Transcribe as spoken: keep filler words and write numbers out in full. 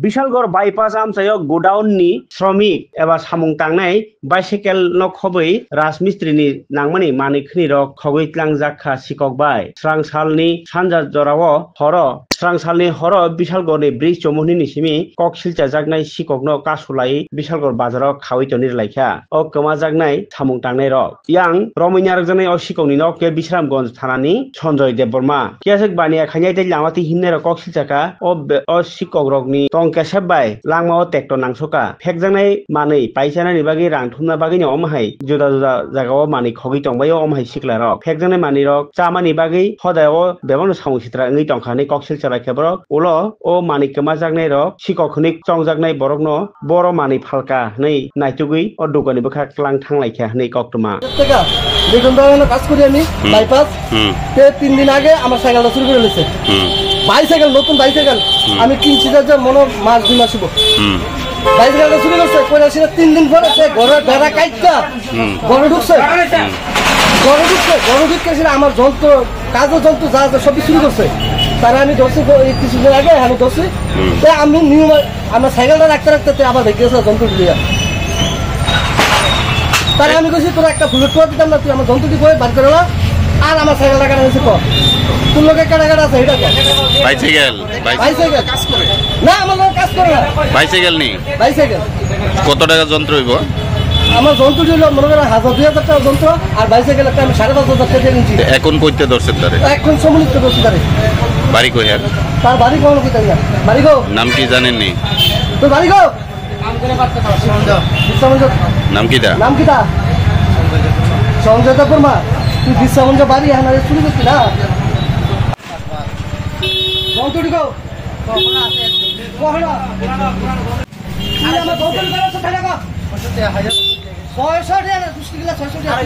Bishalgarh bypass amchaio godown ni sromik eba samung tangnai bicycle no khobwi rajmistri ni nangmani manwi khni rok khogwi tlangjak kha sikok bai. Srang salni sanja jorao horo, srang salni horo Bishalgarh ni bridge chomo hwnwi ni simi kok silchajaknai sikok no kasulai Bishalgarh bazaro khawi toni rwlai kha. O kwmajaknai samung tangnai rok. Yang romwi narwkjaknai o sikokni nok khe Bisramganj thanani Sanjoy Debbarma. Kiyaswk baniya khainai tei lama twi himnai rok kok silchakha. O be-, o sikokrokni tong kesep bai langmao tekto nangsokha. Phekjaknai manwi paichanani bagwi rang thumna bagwino omo hai juda juda jagao manwi khogwi tongbaio omo hai siklarok. Phekjaknai manwirok chamani bagwi hodao bebakno samung sitra wngwi tongkha hwnwi kok silchalaikha borok. Ulo o manwi kwmajaknairok sikok hwnwi chongjaknai borokno boro manwi phalka hwnwi naitugwi o dukani bwkha klang thanglaikha hwnwi koktwma. টাকা বেতন দেওয়া হলো, কাজ করি আমি। হুম। বাইপাস। হুম। তে তিন দিন আগে আমার সাইকেলটা চুরি করে নিয়েছে। হুম। বাইসাইকেল, নতুন বাইসাইকেল। হুম। আমি কিনছি যে, যে মনে হয় মাস দুই মাস হইব। হুম। বাইসাইকেলটা চুরি করছে, করে আসলে তিন দিন পরে সে ঘরে বেড়া কাটটা হুম। ঘরে ঢুকছে। হুম। ঘরে ঢুকছে, ঘরে ঢুকতে আসলে আমার যন্ত্র, কাজের যন্ত্র যা আছে সবই চুরি করছে। তারা আমি ধরছি, এই কিছুদিন আগে আমি ধরছি। হুম। তো আমি নিয়ম আমরা সাইকেলটা রাখতে রাখতে তে আবার দেখে গেছে যন্ত্র লিয়া। তারে আমি কইছি, "তোরা একটা ফুলের টোয়া দিতাম না, তুই আমার যন্ত্রটি কই বার করে না, আর আমার সাইকেলটা কাটা হয়েছে কর। তোর লোকে কাটা কাটা আছে, এটা কর।" Bicycle, bicycle. বাইসাইকেল। না, আমার লোক কাজ করে না। বাইসাইকেল নি? বাইসাইকেল। কত টাকা যন্ত্র হইব? আমার যন্ত্রটি হলো মনে করো হাজার দুই হাজার টাকা যন্ত্র, আর বাইসাইকেল একটা আমি সাড়ে পাঁচ হাজার টাকা দিয়ে কিনছি। এখন কইতে ধরছেন তারে? এখন সমন্বিত করছি তারে। বাড়ি কই আর? তার বাড়ি কখনো কোথায় না। বাড়ি গো? নাম কি জানেননি? তোর বাড়ি গো? বিশ্বমঞ্জ। নাম কিতা? নাম কিতা? সঞ্জয় দেববর্মা। তুই বিশ্বমঞ্জ বাড়ি এখানে চুরি করতি না? বন্ধুটি গো? কখনো? তুই আমার বন্ধুটি বেরোচ্ছে, ফেলে গো। ছয়শো টাকা, দুষ্টি গিলা ছয়শো টাকা।